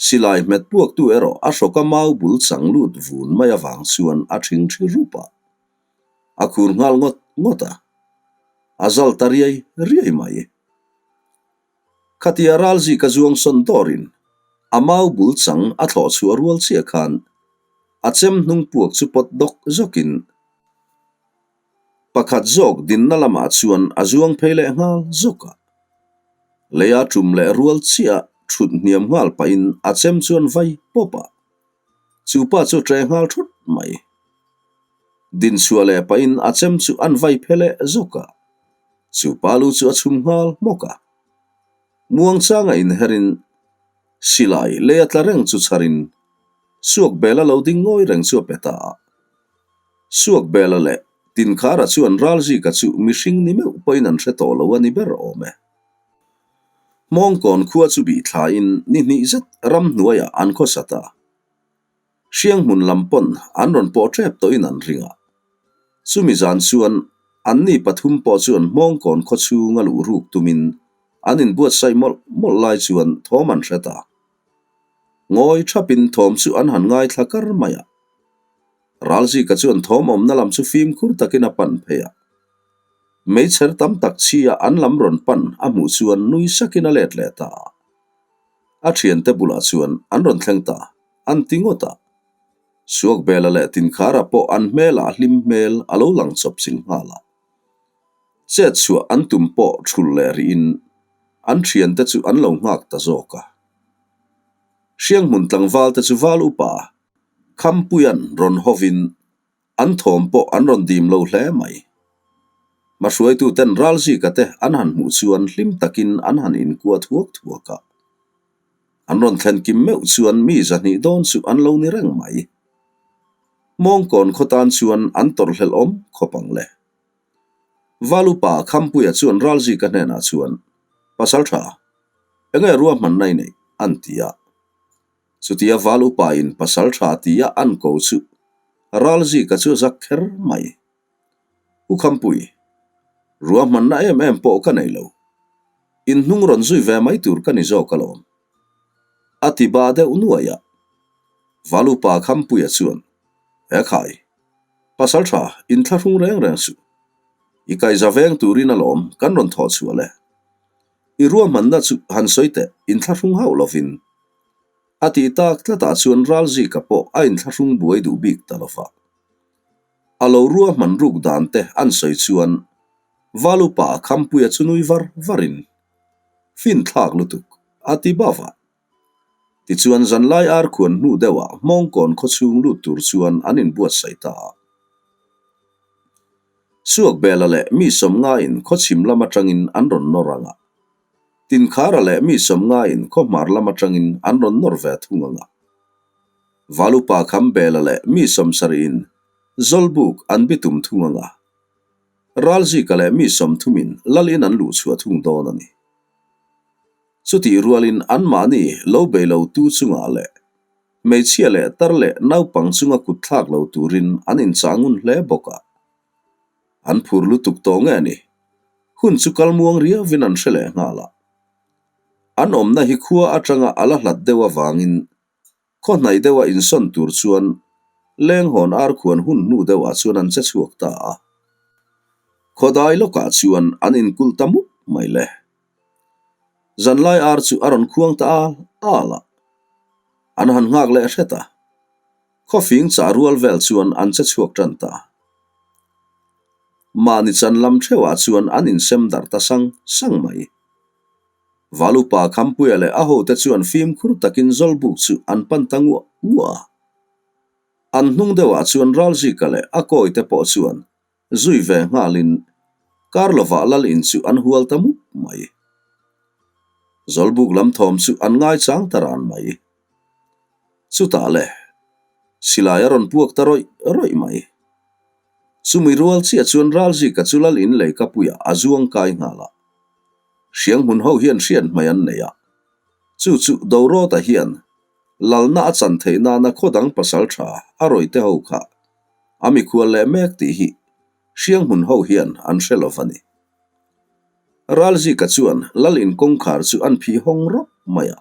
Silai hmet puaktu erawh a hrawka mau bul chang lut vun mai avang chuan a thingthi rup a. A khur nghal ngawt ngawt a. A zal ta riai riai mai. Khatia Ralzika zuang sawn dawrin a mau bul chang a thlawh chhuah rual chiah khan a chem hnung puak chu pawt dawk zawkin pakhat zawk dinna lamah chuan a zuang phei leh nghal zawk a. Leia tum leh rual chiah thut hniam nghal pahin a chem chuan vai pawp a. Chu pa chu ṭe nghal thut mai. Dinchhuah leh pahin a chem chu an vai phe leh zawk a. Chu pa lu chu a chhum nghal hmawk a. Muangchanga inherin silai lei a tla reng chu chharin Suakbela lo ding ngawi reng chu a pe ta a. Suakbela leh Tinkhara chuan Ralzika chu mihring ni meuh pawhin an hre tawh lo a ni ber awm e. Hmawngkawn khua chu bih thlain ni hnih zet ramhnuaiah an khawsa ta. Hrianghmun lam pawn an rawn pawh tep tawhin an ring a. Chumi zan chuan anni pathum pawh chuan Hmawngkawn khaw chhunga luh ruk tumin an inbuatsaih mawlh mawlh lai chuan thawm an hre ta. Ngawi thapin thawm chu an han ngaithla kar mai a. Ralzika chuan thawm awmna lam chu fimkhur takin a pan phei a. Meichher tam tak chhia an lam rawn pan a hmuh chuan nui sakin a let leh ta a. A thiante bulah chuan an rawn thleng ta, an ti ngawt a. Suakbela leh Tinkhara pawh an hmelah hlim hmel a lo lang chawp chil nghal a. Chet chhuah an tum pawh thulh leh rihin an thiante chu an lo nghak ta zawk a. Hrianghmun tlangval te chu val upa Khampuia'n rawn hovin An thawm pawh an rawn dim lo hle mai. Hmahruaituten Ralzika te an han hmuh chuan hlim takin an han inkuah thuak thuak a. An rawn thlen kim meuh chuan mi zahnih dawn chu an lo ni reng mai. Mawngkawn khaw tan chuan an tawrhhlelh awm khawp ang le. Valupa Khampuia chuan Ralzika hnenah chuan, Pasal tha, enge ruahmanna i neih? an ti a. Chutia val upain pasal tha tia an ko chu Ralzika chu a zak kher mai. U Khampui, ruahmanna em em pawh ka nei lo. In hnung rawn zui ve mai tur ka ni zawk alawm. A ti bah deuh nuai a. Val upa Khampuia chuan, He khai, pasal tha inthlahrung reng reng suh. I kaihza veng turin alawm kan rawn thawh chhuah le. I ruahmanna chu han sawi teh, inthlahrung hauh lovin. A tih tak tlatah chuan Ralzika pawh a inthlahrung buai duh bik ta lo va. A lo ruahman ruk dan te an sawi chuan Valupa Khampuia chu nui var varin, Finthlak lutuk, a ti bauh a. Tichuan zanlai ar khuan hnu deuhah Hmawngkawn khawchhung lut tur chuan an inbuatsaih ta a. Suakbela leh mi sawmngain khawchhim lam atangin an rawn nawr ang a. Tinkhara leh mi sawmngain khawhmar lam atangin an rawn nawr ve thung ang a. Valupa Khambela leh mi sawmsarihin Zawlbuk an bitum thung ang a. Ralzika leh mi sawmthumin Lalin an luhchhuah thung dawn a ni. Chutih rualin anmahni lo bei lo tu chungah leh hmeichhia leh tar leh naupang chunga kut thlak lo turin an inchah ngun hle bawk a. An phur lutuk tawh nge ni? Hun chu kal muang riauvin an hre leh nghal a. An awmna hi khua atanga a la hlat deuh avangin Khaw hnaih deuha insawn tur chuan lenghawn ar khuan hun hnu deuhah chuan an che chhuak ta a. Khawdai lawkah chuan an inkulh ta mup mai le. Zanlai ar chu a rawn khuang ta al al a. An han nghak leh hret a. Khawfing chah rual vel chuan an che chhuak tan ta. Mahni chan lam theuhah chuan an insem darh ta sang sang mai. Valupa Khampuia leh a hote chuan fimkhur takin Zawlbuk chu an pan ta nguah nguah a. An hnung deuhah chuan Ralzika leh a kawite pawh chuan zui ve nghalin kar lovah lal in chu an hual ta mup mai. Zawlbuk lam thawm chu an ngaichang ta ran mai. Chutah le, silai a rawn puak ta rawih rawih mai. Chumi rual chiah chuan Ralzika chu lal in leikapuiah a zuang kai nghal a. Hrianghmun ho hian hriat hmai an nei a, chu chu Dorawta hian lalna a chan theih nana khaw dang pasal tha a rawihte ho kha a mikhual leh mek tih hi Hrianghmun ho hian an hre lo va ni. Ralzika chuan lal in kawngkhar chu an phih hawng rawp mai a,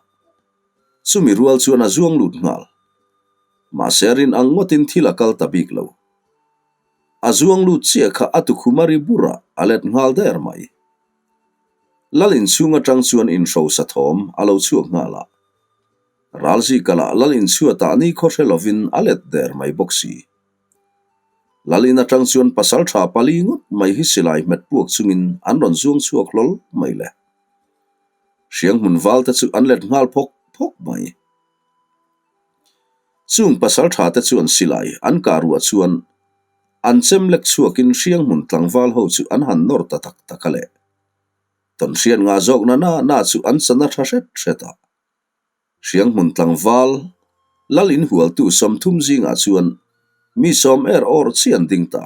chumi rual chuan a zuang lut nghal. Mahse rin ang ngawtin thil a kal ta bik lo. A zuang lut chiah kha a tukhum a ri bur a, a let nghal der mai. Lal inchhung atang chuan inhrosa thawm a lo chhuak nghal a. Ralzika lah Lal inchhuatah ni khaw hre lovin a let der mai bawk si. Lal in atang chuan pasal tha pali ngawt mai hi silai hmet puak chungin an rawn zuang chhuak hlawl mai le. Hrianghmun val te chu an let nghal phawk phawk mai. Chung pasal tha te chuan silai an kah ruah chuan an chem lek chhuakin hrianghmun tlangval ho chu an han nawr ta tak tak a le. Tawnhriat ngah zawkna na na chu an chana tha hret hret a. Hrianghmun tlangval lal inhualtu 30 zingah chuan mi sawm er awr chi an ding ta.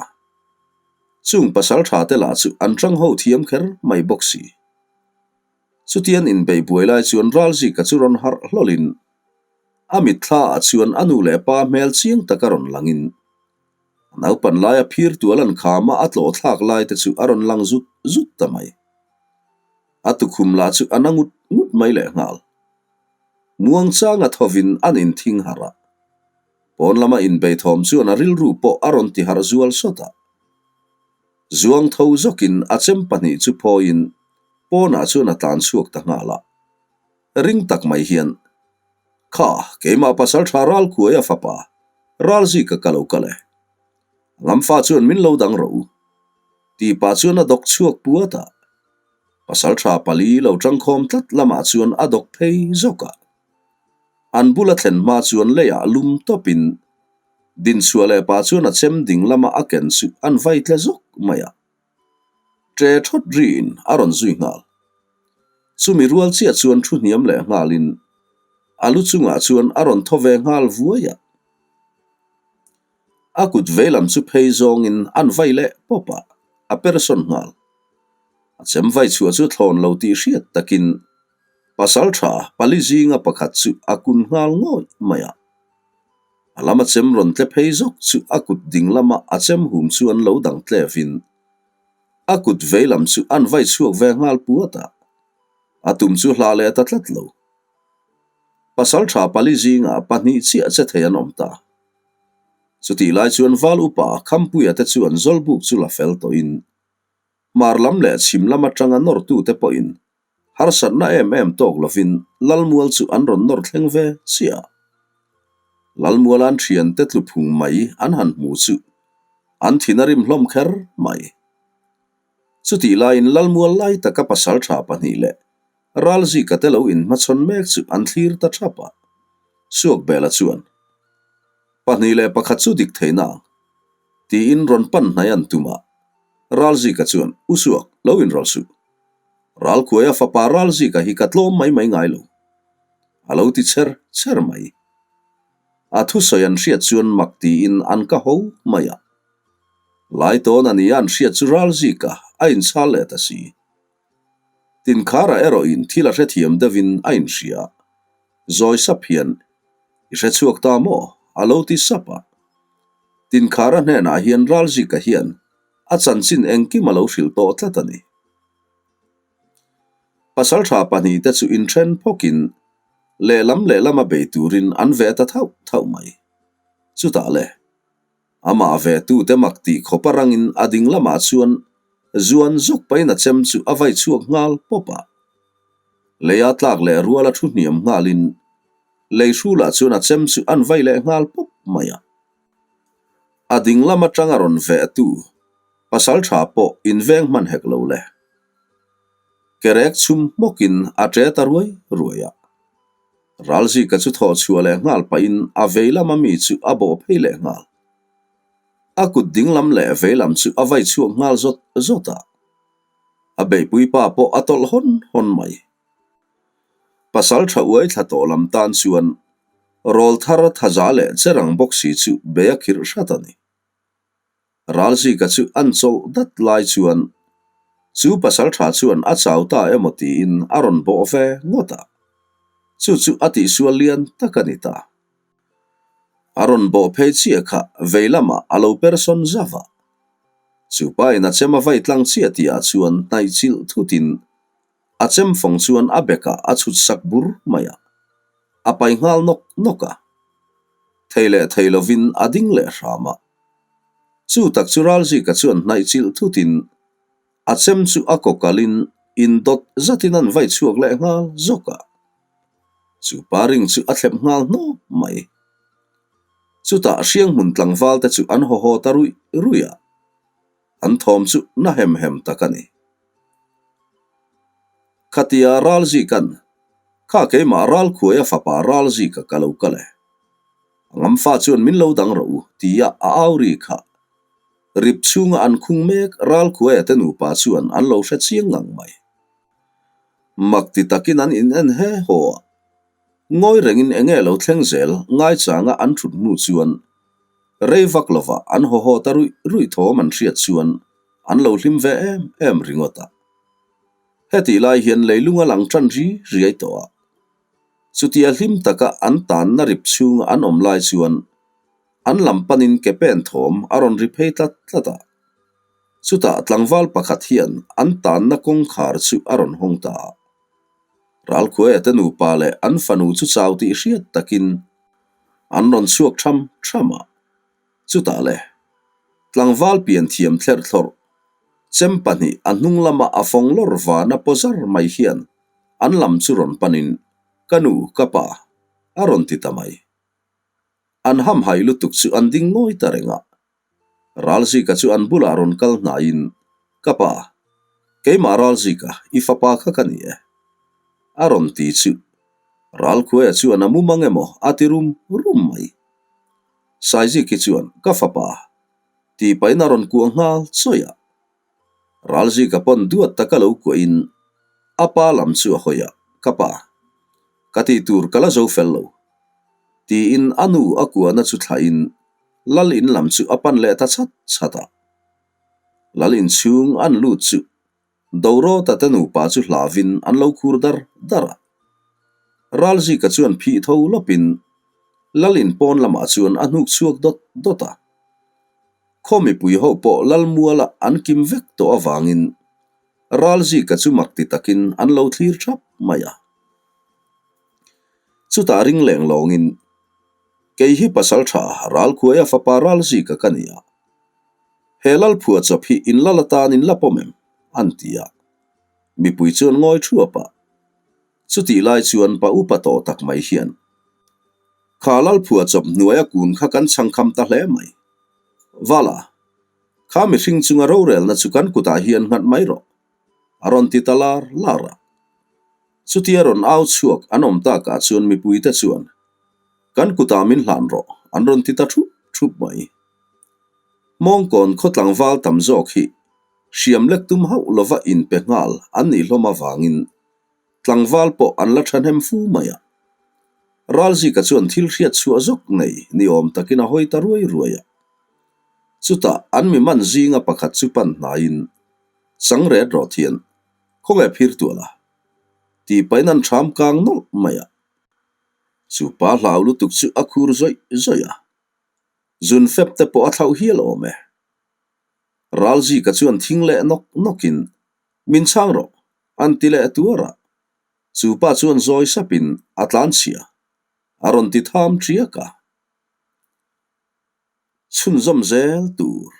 Chung pasal tha te lah chu an tang ho thiam kher mai bawk si. Chutian inbeih buai lai chuan Ralzika chu rawn harh hlawlin a mitthla ah chuan a nu leh pa hmel chiang tak a rawn langin a naupan laia phir tual an kham a a tlawh thlak lai te chu a rawn lang zut zut ta mai. A tukhum lah chu a na ngut ngut mai lehnghal. Muangchanga thovin an inthing harh a, pawn lama inbei thawm chuan a rilru pawh a rawn ti harh zual sawt a. Zuang tho zawkin a chem pahnih chu phawiin pawnah chuan a tlan chhuak ta nghal a. Ring tak mai hian, Kha, keimah pasal tha ral kuai a fapa, ral zika ka lo kal e. A ngamfa chuan min lo dang rawh u. Tih pah chuan a dawk chhuak puat a. Pasal tha pali lo tangkhawm tlat lamah chuan a dawk phei zawk a. An bula thlen hma chuan leiah lum tawpin Dinchhuah leh pah chuan a chem ding lama a ken chu an vai tle zawk mai a. Ṭe ṭhawt riin a rawn zui nghal. Chumi rual chiah chuan thu hniam leh nghalin a lu chungah chuan a rawn thaw ve nghal vuai a. A kut veilam chu phei zawngin an vai leh pawp a, a persawn nghal. A chem vai chhuah chu thlawn lo tih hriat takin pasal ṭha pali zinga pakhat chu a kun nghal ngawih mai a. A lama chem rawn tle phei zawk chu a kut ding lama a chem hum chu an lo dang tlevin a kut vei lam chu an vai chhuak ve nghal puat a, a tum chu hlah leh ta tlat lo. Pasal tha pali zingah pahnih chiah che thei an awm ta. Chutih lai chuan Val upa Khampuia te chuan Zawlbuk chu la fel tawhin hmar lam leh chhim lam atanga nawrtute pawhin. Harsatna em em tawk lovin Lalmual chu an rawn nawr thleng ve chiah a. Lalmuala an thiante tlu phung mai an han hmu chu an thin a rim hlawm kher mai. Chutih laiin Lalmual lai taka pasal tha pahnih leh Ralzika te lo inhmachhawn mek chu an thlir ta thap a. Suakbela chuan, 2 1 chu dik theihna ang, tiin rawn pan hnai an tum a. Ralzika chuan, U Suak, lo inrawlh suh. Ralkhuaia fapa Ralzika hi ka tlawm mai mai ngai lo. A lo ti cher cher mai. A thusawi an hriat chuan mak tiin an ka ho mai a. Laitawn a nia an hriat chu Ralzika a inchhal leh ta si. Tinkhara erawhin thil a hrethiam deuhin a inhria. Zawi sap hian, I hrechhuak ta maw? a lo ti sap a. Tinkhara hnenah hian Ralzika hian a chanchin engkim a lo hrilh tawh tlat a ni. Pasaltha pahnihte chu inthen phawkin lehlam lehlama bei turin an ve ta thauh thauh mai. Chutah le, amah ve tute mak tih khawp a rangin a ding lamah chuan zuan zawk pahin a chem chu a vai chhuak nghal pawp a. Leia tlak leh ruala thu hniam nghalin lei hrulah chuan a chem chu an vai leh nghal pawp mai a. A ding lam atanga rawn veh tu pasal tha pawh inveng hman hek lo le. Kerek chhum hmawkin a ṭe ta ruai ruai a. Ralzika chu thawh chhuah leh nghal pahin a vei lama mi chu a bawh phei leh nghal. A kut ding lam leh vei lam chu a vai chhuak nghal zawt zawt a. A beihpui pa pawh a tawlh hawn hawn mai. Pasal tha uai thla tawh lam tan chuan rawl thar thaza leh cherang bawk si chu bei a khirh hrat a ni. Ralzika chu an chawlh dat lai chuan chu pasal tha chuan a chau ta emaw tiin a rawn bawh ve ngawt a, chu chu a tihsual lian tak a ni ta. A rawn bawh phei chiah kha vei lamah a lo per sawn zauh a, chu pa in a chem a vai tlang chiah tihah chuan hnaih chilh thutin A chem fawng chuan a bekah a chhut sak bur mai a, a pai nghal nawk nawk a. Thei leh thei lovin a ding leh hram a. Chu tak chu Ralzika chuan hnaih chilh thutin a chem chu a kaw kalin indawt zatin an vai chhuak leh nghal zawk a. Chu pa ring chu a thlep nghal hnawp mai. Chutah Hrianghmun tlangval te chu an haw haw ta ruih ruih a. An thawm chu na hem hem tak a ni. Khatia Ralzika'n, Kha keimah Ralkhuaia fapa Ralzika ka lo kal e. A ngamfa chuan min lo dang rawh u, tia a au ri kha. Rip chhunga an khung mek Ralkhuaia te nupa chuan an lo hre chiang ngang mai. Mak ti takin an in en he haw a. Ngawi rengin enge lo thleng zel ngaichanga an thut hnu chuan Rei vak lova an haw haw ta ruih ruih thawm an hriat chuan an lo hlim ve em em ringawt a. Hetih lai hian leilung a lang tan ri riai tawh a. Chutia hlim taka an tanna rip chhunga an awm lai chuan an lam panin ke pen thawm a rawn ri phei tlat tlat a. Chutah tlangval pakhat hian an tanna kawngkhar chu a rawn hawng ta a. Ralkhuaia te nupa leh an fanu chu chau tih hriat takin An rawn chhuak tham tham a, chutah le, tlangval pian thiam thlerh thlawrh, chem pahnih a hnung lama a fawng lawr vana paw zar mai hian an lam chu rawn panin, Ka nu, ka pa, a rawn ti ta mai. An hamhaih lutuk chu an ding ngawi ta reng a. Ralzika chu an bulah rawn kal hnaiin, Ka pa, keimah Ralzika, i fapa kha ka ni e. A rawn ti chu. Ralkhuaia chuan a mumang emaw a ti rum rum mai. Saiziki chuan, Ka fapa, tih pahin a rawn kuah nghal chawih a. Ralzika pawn duat taka lo kuahin a pa lam chu a hawi a, Ka pa, ka tih tur ka la zo fel lo, tiin a nu a kuahna chu thlahin Lal in lam chu a pan leh ta chhat chhat a. Lal in chhung an lut chu Dorawta te nupa chu hlavin an lo khur dar dar a. Ralzika chuan phih tho lawpin Lal in pawn lamah chuan a hnuk chhuak dawt dawt a. Khaw mipui ho pawh Lal muala an kim vek tawh avangin Ralzika chu mak ti takin an lo thlir thap mai a. Chutah ring leng lawngin Kei hi pasal tha Ralkhuaia fapa Ralzika ka ni a. He Lalphuachawp hi in lal atan in la pawm em? an ti a. Mipui chuan ngawi thuap a. Chutih lai chuan pa upa tawh tak mai hian, Kha Lalphua chawp hnuaia kun kha kan chhangkham ta hle mai. Vala, kha mihring chunga rorelna chu kan kutah hian nghat mai rawh, a rawn ti ta lar lar a. Chutia rawn au chhuak an awm takah chuan mipuite chuan, Kan kutah min hlan rawh, an rawn ti ta thup thup mai. Mawngkawn khaw tlangval tam zawk hi hriam lek tum hauh lova inpe nghal an nih hlawm avangin tlangval pawh an la thahnem fu mai a. Ralzika chuan thil hriat chhuah zawk nei ni awm takin a hawi ta ruai ruai a. Chutah an mi man zinga pakhat chu pan hnaiin, Chang ret rawh thian, khawnge phir tual a? tih pahin an ṭham kang nawlh mai a. Chu pa hlau lutuk chu a khur zawih zawih a. Zun fep te pawh a thlauh hial awm e. Ralzika chuan thing leh nawk nawkin, Min chhang rawh, an ti leh tuar a. Chu pa chuan zawi sapin a tlan chhia, a rawn ti tham ṭiak a. Chhunzawm zel tur.